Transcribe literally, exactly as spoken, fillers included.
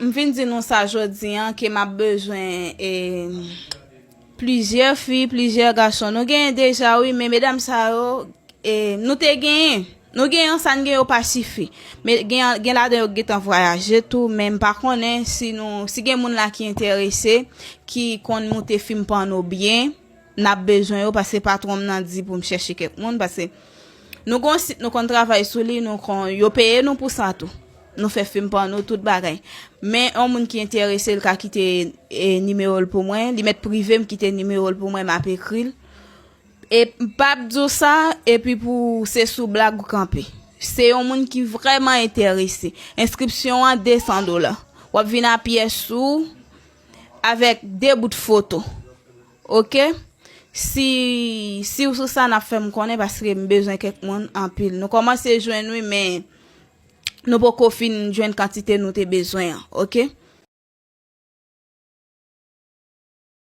M vin di nou sa jodi an, ke m ap bezwen e, plizyè fi, plizyè gason. Nou genyen deja, wi, men medam sa yo, e, nou te genyen. Nou genyen, sa n gen yo pa sifi. Men gen, gen ladan yo ki gentan vwayaje tou, men m pa konnen si nou, si gen moun la ki enterese, ki konn moute fim pòno byen, n ap bezwen yo, paske patwon m nan di pou m chèche kèk moun, paske nou gon sit, nou konn travay sou li, nou konn, yo peye nou pou sa tou. Nou fè fim pòno, tout bagay. Men yon moun ki enterese, l ka kite e, nimewo l pou mwen, li mèt prive m, kite nimewo l pou mwen, m ap ekri l. E m p ap di w sa, epi pou se sou blag ou kanpe. Se yon moun ki vrèman enterese. Enskripsyon an, de san dola. W ap vin a pyès ou avèk de bout foto. Oke? Si, si w sou sa, n ap fè m konnen, paske m bezwen kèk moun anpil. Nou kòmanse jwenn, wi, men nou poko fin jwenn kantite nou te bezwen an, oke?